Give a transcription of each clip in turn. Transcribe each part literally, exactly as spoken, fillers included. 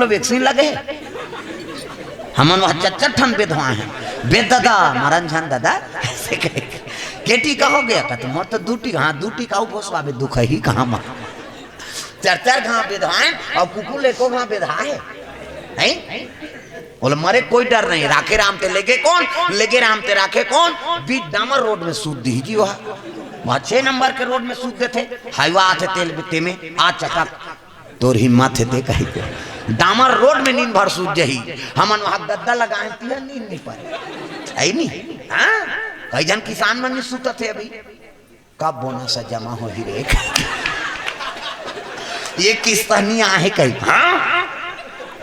Vaccine लगे हे। हमन वहाँ चच्चर ठन बेधवाए हैं। "बेद ददा, मरन झन ददा।" ऐसे कहे। "के टीका हो गया?" कहते, "मोर तो दू टीका।" "हाँ, दू टीका, वो पोसवाबे, दुख ही कहाँ मा।" चर चर घाव बेधवाए, अउ कुकुर ले को घाव बेधा हे। हैं? बोले, "मरे कोई डर नहीं, राखे राम ते लेगे कौन, लेगे राम ते राखे कौन।" बीच डामर रोड में सूत दी जी वहाँ। वहाँ छह नंबर के रोड में सूत देथे, हाईवा आथे तेल बित्ते में, आ चपक। "तोर हिम्मत हे ते कही के डामर रोड में नींद भर सूत जही।" हमन वहाँ गद्दा लगाए, तिहा नींद नहीं पाए। है नी? हाँ? कई झन किसान मन नहीं सूतत हे अभी। कब बोनस जमा होही रे? ये किस्त नहीं आहे कही। हाँ?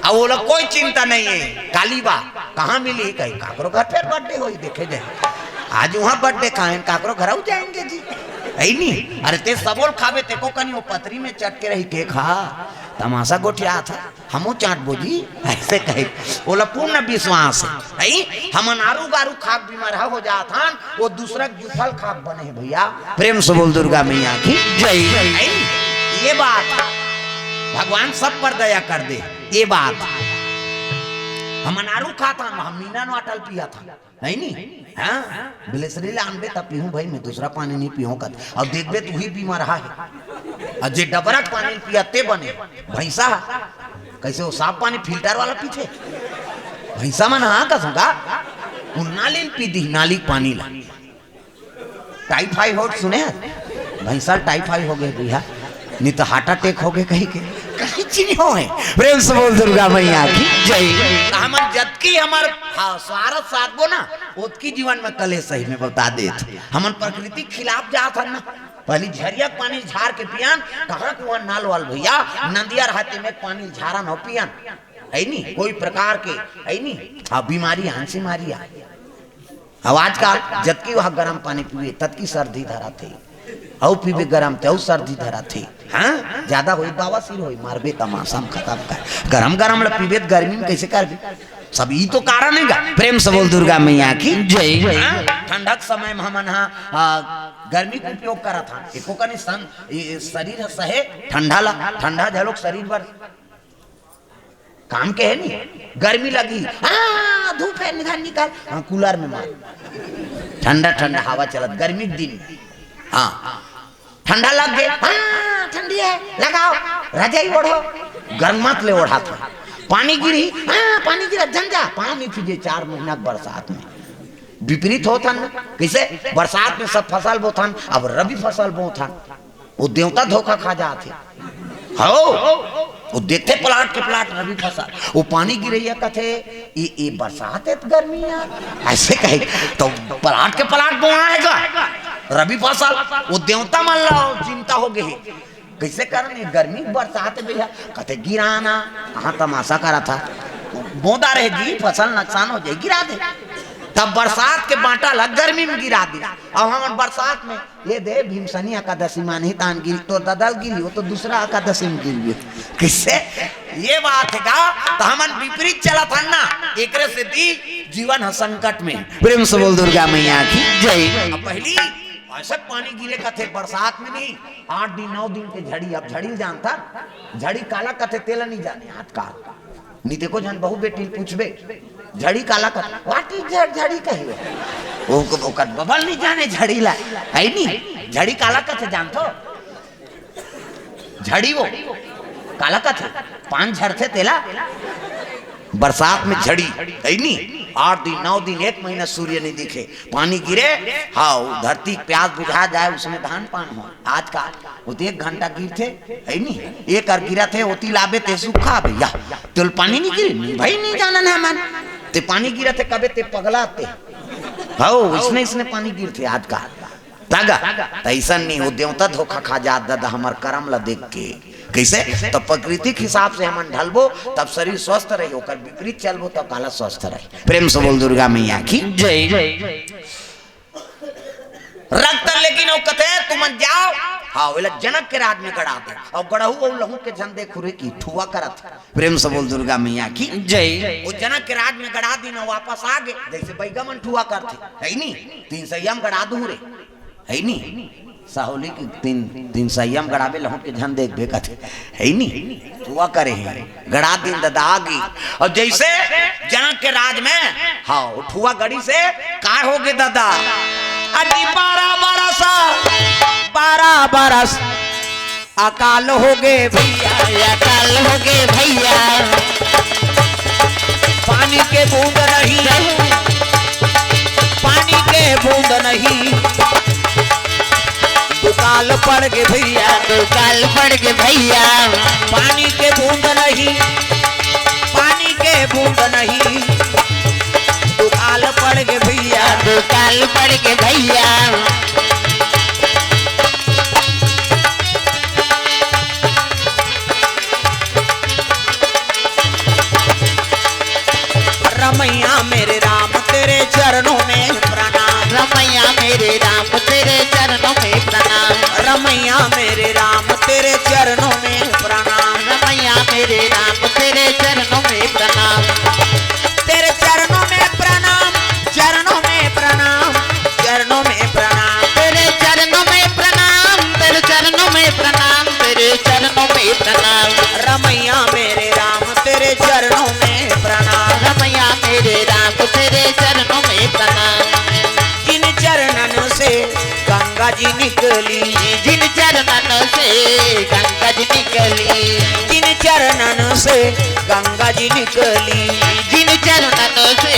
अब वो लोग कोई चिंता नहीं है। काली बा, कहाँ मिली कही? काकरो घर फेर बर्थडे होही, देखे जाए। आज वहाँ बर्थडे खाए, काकरो घर जाएंगे जी। है नी? अरे ते सबोल खाबे, ते को कनी वो पतरी में चट के रही के खा। तमाशा गोठिया था। हमू चाट बोजी, ऐसे कहे। ओला पूर्ण विश्वास है। है? हमन आरू गारू खाक बीमार हो जात हन, वो दूसरा के जुफल खाक बने हे भैया। प्रेम से बोल दुर्गा मैया की जय। है? ये बात भगवान सब पर दया कर दे। ये बात हमन आरू खात हन, हम मीना नो अटल पिया था। है नी? हाँ? बिलेसरी ला आनबे तब पीहूँ भाई, मैं दूसरा पानी नहीं पीहूँ कत। अउ देखबे तू ही बीमार हा है। अउ जे डबरा के पानी पिया ते बने, भैंसा हा। कैसे वो साफ पानी फिल्टर वाला पीथे? भैंसा मन हाँ कसम का, वो नाली ल पी दी, नाली के पानी ला। टाइफाइड सुने हस? भैंसा टाइफाइड हो गए भैया, नहीं तो हार्ट अटैक हो गए कहीं के, कहीं चीज हो है। प्रेम से बोल दुर्गा मैया की जय। तो हमन जतकी हमर, हाँ, स्वारथ साधबो ना, ओतकी जीवन में कलेश सही में बता देत। हमन प्रकृति के खिलाफ जात हन ना। पहली झरिया के पानी झार के पियन, कहाँ कुआं नल वाल भैया, नदिया रहते में पानी झारन हो पियन। है नी? कोई प्रकार के, है नी? हाँ, बीमारी, हंसी मारी आ। अब आजकल जतकी वह गरम पानी पीबे, ततकी सर्दी धराथे। अउ पीबे गरम ते अउ सर्दी धराथे। हाँ, ज्यादा होई, बवासीर होई, मारबे तमाशा में खत्म कर। गरम गरम ल पीबे त गर्मी में कैसे करबे? सब ई तो कारण है गा। प्रेम से बोल दुर्गा मैया की जय। हाँ, ठंडा के समय में हमन हा, आ, गर्मी के उपयोग करत हा। एको कनी सन, ई शरीर ह सहे ठंडा ला, ठंडा झलोक शरीर बर काम के है नी, गर्मी लगी, हाँ, धूप है, निकाल, निकाल, हाँ, कूलर में मार, ठंडा ठंडा हवा चलत, गर्मी के दिन, हाँ, ठंडा लग गए, हाँ, ठंडी है, लगाओ, रजाई ओढ़ो, गरमात ले ओढ़ात हो, पानी गिरी, हाँ, पानी गिरा, जम जा, पानी पीजे चार महीना के बरसात में, विपरीत होत हन ना, कैसे बरसात में सब फसल बोथन, अब रबी फसल बोथन, वो देवता धोखा खा जात हे। हो, वो देखथे प्लाट के प्लाट रबी फसल, वो पानी गिरैया कथे, "ये, ये बरसात है तो गर्मी यार," ऐसे कहे, तो प्लाट के प्लाट बोना है का रबी फसल? वो देवता मन ला चिंता हो गई, कैसे करन ये गर्मी बरसात है भैया, कथे गिराना, कहाँ तमाशा करा था, बोदा रहे जी, फसल नुकसान हो जाए, गिरा दे। तब बरसात के बांटा ला गर्मी में गिरा दे। अब हम बरसात में ये दे भीमसनी एकादशी मानही तान गिरी, तोर ददल गिरी, वो तो दूसरा एकादशी में गिरी। किससे? ये बात है का? तो हमन विपरीत चलत हन ना, एकरे से दी जीवन ह संकट में। प्रेम से बोल दुर्गा मैया की जय। अब पहली ऐसे पानी गिरे कथे बरसात में नहीं, आठ दिन नौ दिन के झड़ी। अब झड़ी जानता, झड़ी काला कथे तेला नहीं जाने आजकल। नहीं देखो झन बहू बेटी पूछबे, "झड़ी काला कथे?" "What is that?" झड़ी कही। वो, ओकर बबल नहीं जाने झड़ी ला, है नी? झड़ी काला कथे जानथो? झड़ी वो काला कथे, पान झरथे तेला। बरसात में झड़ी, है नी? आठ दिन, नौ दिन, एक महीना सूर्य नहीं दिखे, पानी गिरे, हाँ, वो धरती प्यास बुझा जाए, उसमें धान पान हो। आजकल वो तो एक घंटा गिरथे, है नी? एक अर गिरत हे, ओती लाबे ते सूखा भैया। तेल पानी नहीं गिरे? नहीं भाई, नहीं जानन हमन। ते पानी गिरत हे, कबे ते पगला ते। हो, इसने, इसने पानी गिरथे आजकल। तागा, त ऐसा नहीं हो, देवता धोखा खा जात दादा हमर करम ला देख के। कैसे? तो प्राकृतिक हिसाब से हमन ढलबो, तब शरीर स्वस्थ रही, ओकर विपरीत चलबो, तब काला स्वस्थ रही। प्रेम से बोल दुर्गा मैया की जय। रक्त लेकिन वो कथे, "तुमन जाओ।" हाँ, वेला जनक के राज में गड़ा दे। और गड़हू और लहू के झन दे खुरे की ठुआ करत। प्रेम से बोल दुर्गा मैया की जय। वो जनक के राज में गड़ा दिन, वापस आ गए, जैसे बैगा मन ठुआ करथे, है नी? तीन सैया में गड़ा दू रे, है नी? साहोली के तीन, तीन सैयम गड़ाबे लहुट के झन देखबे कथे, हे नी? हुआ करे हे, गड़ा दिन ददा आगी। अउ जइसे जनक के राज में, हाँ, ओ ठुआ गड़ी से का होगे ददा? अजी बारह बरस, बारह बरस अकाल होगे भइया, अकाल होगे भइया। पानी के बूंद नहीं, पानी के बूंद नहीं, दुकाल पड़ गे भइया, दुकाल पड़ गे भइया। पानी के बूंद नहीं, पानी के बूंद नहीं, दुकाल पड़ गे भइया, दुकाल पड़ गे भइया। रमैया मेरे राम तेरे चरणों में प्रणाम। रमैया मेरे राम तेरे चरणों में प्रणाम। रमैया मेरे राम तेरे चरणों में प्रणाम। रमैया मेरे राम तेरे चरणों में प्रणाम। तेरे चरणों में प्रणाम, चरणों में प्रणाम, चरणों में प्रणाम। तेरे चरणों में प्रणाम, तेरे चरणों में प्रणाम, तेरे चरणों में प्रणाम। रमैया मेरे राम तेरे चरणों में प्रणाम। रमैया मेरे राम तेरे चरणों में प्रणाम। जिन चरणन से गंगा जी निकली, जिन चरणन से गंगा जी निकली, जिन चरणन से गंगा जी निकली, जिन चरणन से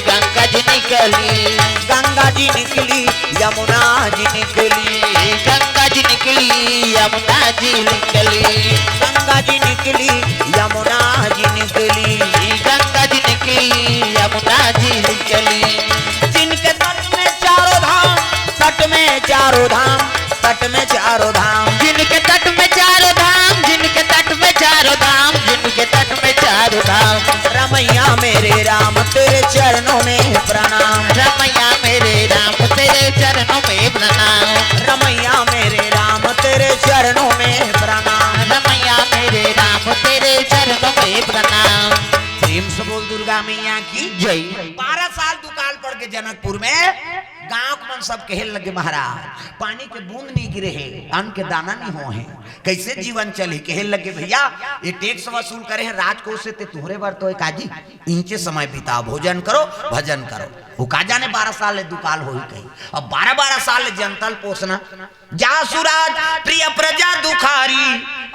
गंगा जी निकली, गंगा जी निकली, यमुना जी निकली, गंगा जी निकली, यमुना जी निकली, गंगा जी निकली, यमुना जी निकली, गंगा जी निकली, यमुना जी निकली। जिनके तट में चारों धाम, तट में चारों धाम, तट में चारों धाम। जिनके तट में चारों धाम, जिनके तट में चारों धाम, जिनके तट में चारों धाम। रमैया मेरे राम तेरे चरणों में प्रणाम। रमैया मेरे राम तेरे चरणों में प्रणाम। रमैया मेरे राम तेरे चरणों में प्रणाम। रमैया मेरे राम तेरे चरणों में प्रणाम। प्रेम से बोल दुर्गा मैया की जय। बारह साल दुकाल पड़ के जनकपुर में गांव के मन सब कहे लगे, महाराज, पानी के बूंद नहीं गिरे हे, अन्न के दाना नहीं हो हे, कैसे जीवन चले? कहे लगे, भैया, ये टैक्स वसूल करे हे राजकोष से, ते तुहरे बर तो एक आजी, इनके समय बिता, भोजन करो, भजन करो। वो का जाने बारह साल ले दुकाल होही कही। अब बारह बारह साल ले जनता ल पोसना, जासु राज प्रिय प्रजा दुखारी,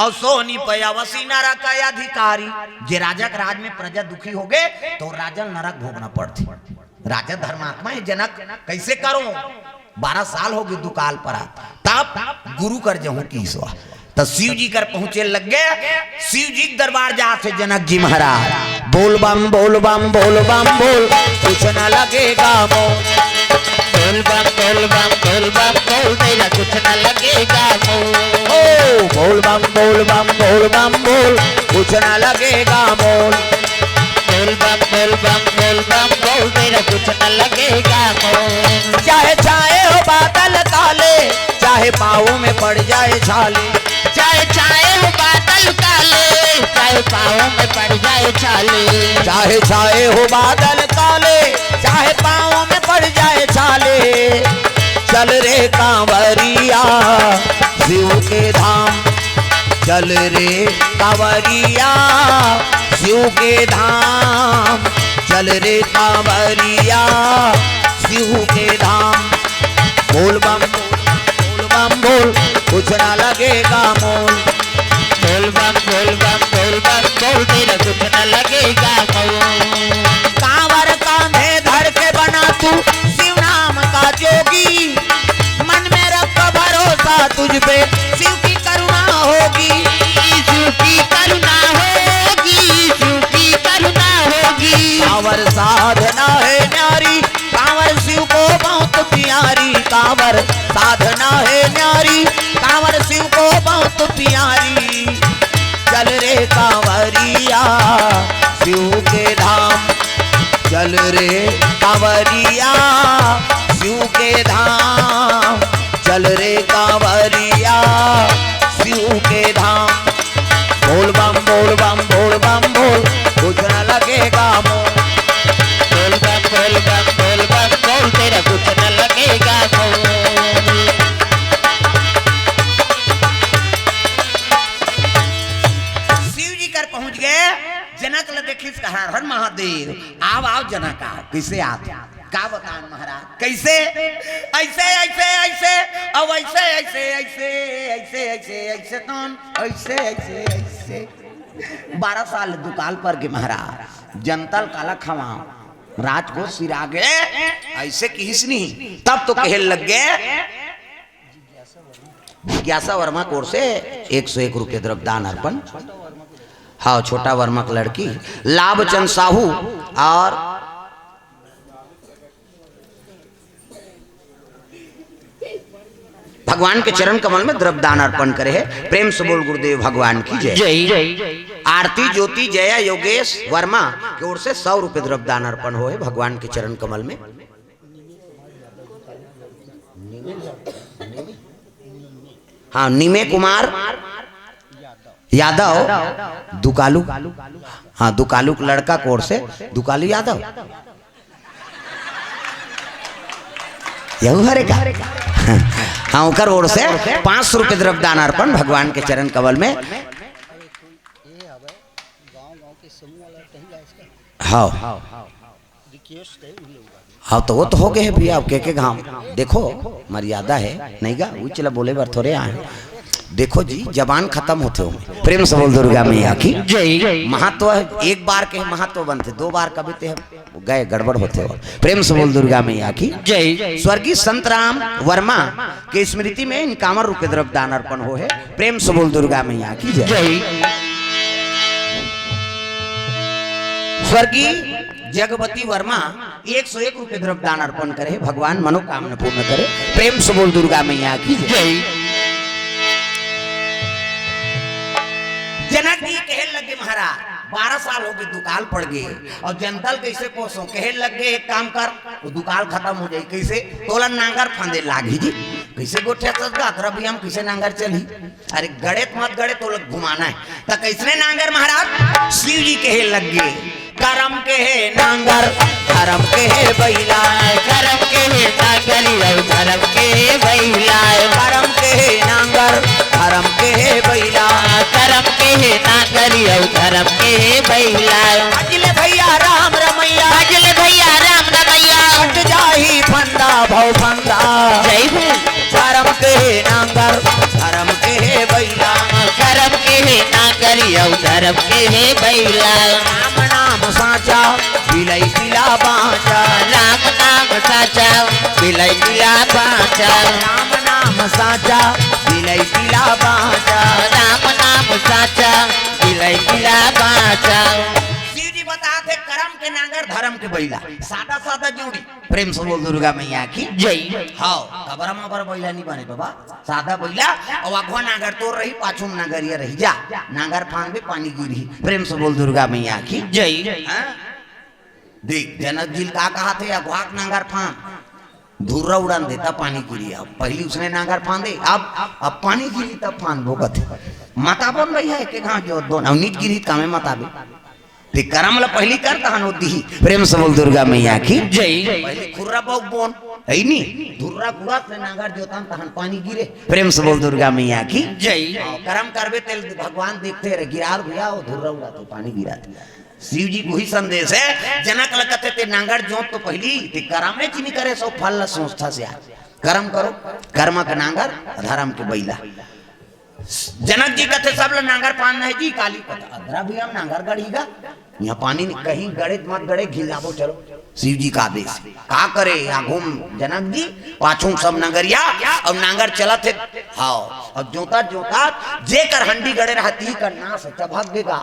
अउ सोनी पयावसी नरक अधिकारी। जे राजा के राज में प्रजा दुखी होगे, तो राजा ल नरक भोगना पड़थे। राजा धर्मात्मा हे जनक, कैसे करो? बारह साल होगे दुकाल परा, तब गुरु कर जहूं कीसवा। त शिव जी कर पहुंचे लग गे, शिव जी के दरबार जात हे जनक जी महाराज। बोल बम, बोल बम, बोल बम, बोल, कुछ न लगेगा मोल। बोल बम, बोल बम, बोल बम, बोल, तेरा कुछ न लगेगा मोल। ओ, बोल बम, बोल बम, बोल बम, बोल, कुछ न लगेगा मोल। बोल बम, बोल बम, बोल बम, बोल, तेरा कुछ न लगेगा मोल। चाहे छाए हो बादल काले, चाहे पाँव में पड़ जाए छाले। चाहे छाए हो बादल काले, चाहे पाँव में पड़ जाए छाले। चाहे छाए हो बादल काले, चाहे पाँव में पड़ जाए छाले। चल रे कांवरिया शिव के धाम, चल रे कांवरिया शिव के धाम, चल रे कांवरिया शिव के धाम। बोल बम, बोल बम बोल, कुछ ना लगेगा मोल। बोल बम, बोल बम, बोल बम बोल, तेरा कुछ ना लगेगा मोल। कांवर कांधे धर के बना तू शिव नाम का जोगी, मन में रख भरोसा तुझ पे, शिव की करुणा होगी। शिव की करुणा होगी, शिव की करुणा होगी। कांवर साधना है न्यारी, कांवर शिव को बहुत प्यारी। कांवर साधना है न्यारी, कांवर शिव को बहुत प्यारी। चल रे कांवरिया शिव के धाम, चल रे कांवरिया शिव के धाम, चल रे कांवरिया शिव के धाम। बोल बम, बोल बम, बोल बम बोल, कुछ न लगेगा मोल। बोल बम, बोल बम, बोल बम बोल, तेरा कुछ न लगेगा मोल। खिस कहा, "हर हर महादेव, आव, आव, जनक आव।" कइसे आत? का बतान महाराज? कइसे? अइसे, अइसे, अइसे, अउ अइसे, अइसे, अइसे, अइसे, अइसे, अइसे, तौन, अइसे, अइसे, अइसे। बारह साल दुकाल पर गे महाराज, जनता ल काला खवाव, राजकोष सिरा गे, अइसे किहिस नहीं, तब तो कहे लग गे, जिज्ञासा वर्मा कोर से एक सौ एक रुपये द्रव्य दान अर्पण। हाँ, छोटा वर्मा की लड़की लाभचंद साहू और भगवान के चरण कमल में द्रव्य दान अर्पण करे हे। प्रेम से बोल गुरुदेव भगवान की जय। जय। आरती ज्योति जया योगेश वर्मा की ओर से सौ रुपये द्रव्य दान अर्पण होहे भगवान के चरण कमल में। हाँ, निमे कुमार यादव दुकालू। हाँ, दुकालू के लड़का कोर से दुकालू यादव। यहू हरे का? हाँ, ओकर ओर से पाँच सौ रुपये द्रव्य दान अर्पण भगवान के चरण कमल में। हाँ। हाँ, तो वो तो हो गए हैं भैया, अब के के घाम। देखो, मर्यादा है, नहीं गा, उचला बोले बर थोड़े आए। देखो जी, जबान खत्म होथे हो। प्रेम से बोल दुर्गा मैया की जय। महत्व एक बार के महत्व बनथे, दो बार कभी ते गए गड़बड़ होथे हो। प्रेम से बोल दुर्गा मैया की जय। स्वर्गीय संतराम वर्मा के स्मृति में इनकावन रुपये द्रव्य दान अर्पण होहे। प्रेम से बोल दुर्गा मैया की जय। जय। स्वर्गीय जगवती वर्मा एक सौ एक रुपये द्रव्य दान अर्पण करे, भगवान मनोकामना पूर्ण करे। प्रेम से बोल दुर्गा मैया की जय। जय। जनक जी कहे लगे, "महाराज, बारह साल हो गए, दुकाल पड़ गए, अउ जनता ल कइसे पोसों?" कहे लगे, "एक काम कर, वो दुकाल खत्म हो जाई, कइसे? तोला नांगर फांदे लागही जी।" कइसे गोठिया सजगा, अतरा भी हम कइसे नांगर चलही? अरे गड़े त मत गड़े, तोला घुमाना हे। त कइसने नांगर महाराज? शिव जी कहे लग गे, "करम के हे नांगर, धरम के हे बइला।" करम के हे नांगर अउ धरम के हे बइला। करम के हे नांगर, धरम के हे बइला। करम के हे नांगर अउ धरम के हे बइला। भज ले भइया राम रमइया। भज ले भइया राम रमइया। कट जाही फंदा भव फंदा। जय हो। करम के हे नांगर, धरम के हे बइला। करम के हे नांगर अउ धरम के हे बइला। राम नाम साँचा, बिलई बिला बाँचा। राम नाम साँचा, बिलई बिला बाँचा। राम नाम साँचा, बिलई बिला बाँचा। राम नाम साँचा, बिलई बिला बाँचा। शिव जी बताथे, करम के नांगर, धरम के बइला। सादा सादा जोड़ी। प्रेम से बोल दुर्गा मैया की जय। हाँ, कबरा माबर बइला नहीं बने बाबा, सादा बइला। अउ अगवा नांगर तोर रही, पाछू में नांगरिया रही। जा, नांगर फांद में पानी गिरही। प्रेम से बोल दुर्गा मैया की जय। हाँ? देख, जनक जी का कहाथे, "अगवा के नांगर फांद, धुर्रा उड़न दे, तब पानी गिरही।" अब पहिली उसने नांगर फांदे, अब, अब पानी गिरही तब फांदबो कथे। मताबो न भइया, एक एक हाथ जोत दो, अउ नीच गिरही त कामे मताबे। ते करम ला पहिली कर, तहन ओ दिही। प्रेम से बोल दुर्गा मैया की जय। पहिली खुर्रा बउक बोन, हइ नी? धुर्रा कुड़त ले नांगर जोतन, तहन पानी गिरे। प्रेम से बोल दुर्गा मैया की जय। हाँ, करम करबे तेल भगवान देखथे रे, गिरार भइया, ओ धुर्रा उड़ाथे, पानी गिराथे। शिव जी के उही संदेश हे, जनक ल कथे ते नांगर जोत तो पहिली, ते करम ले चिनी करे, सो फल ला सोचथा से आ। करम करो, करम के नांगर, धरम के बइला। जनक जी कथे, "सब ल नांगर फांदना हे जी।" काली कथे, "अदरा भी हम नांगर गढ़ी गा, यहाँ पानी नहीं, कहीं गड़े मत गड़े, घिल्लाबो चलो।" शिव जी का आदेश। का करे, आगू म जनक जी, पाछू म सब नगरिया, अउ नांगर चलत हे। हाँ, अउ जोता जोता, जेकर हंडी गड़े रहती, कर नास चभक गे गा।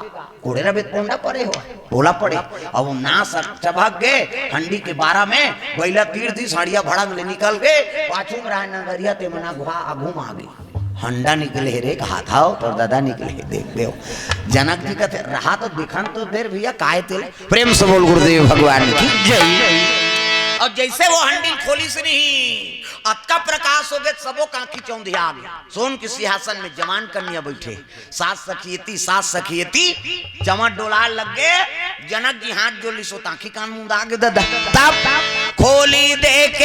कोड़े रबे त कोंडा परे हो, ओला पड़े। अब वो नास चभक गे, हंडी के बारा में, बइला तीर दी, साड़िया भड़ंग ले निकल गे, पाछू म रहे नगरिया, ते मना घुआ, आगू म आ गे। हंडा निकले हे रे, कहा था तोर दादा निकले हे, देख बे। जनक जी कथे, "रहा तो दिखन तो दे रे भइया, काय तेला?" प्रेम से बोल गुरुदेव भगवान की जय। अउ जइसे वो हंडी खोलिस नहीं, अतका प्रकाश हो गे, सबो कांखी चौंधिया गे। सोन के सिंहासन में जवान कन्या बइठे, सात सखी एती, सात सखी एती, चमट डोलाय लग गे। जनक जी हाथ जोड़ लिस, ओ त आंखी कान मुंदा गे ददा। तब खोली दे के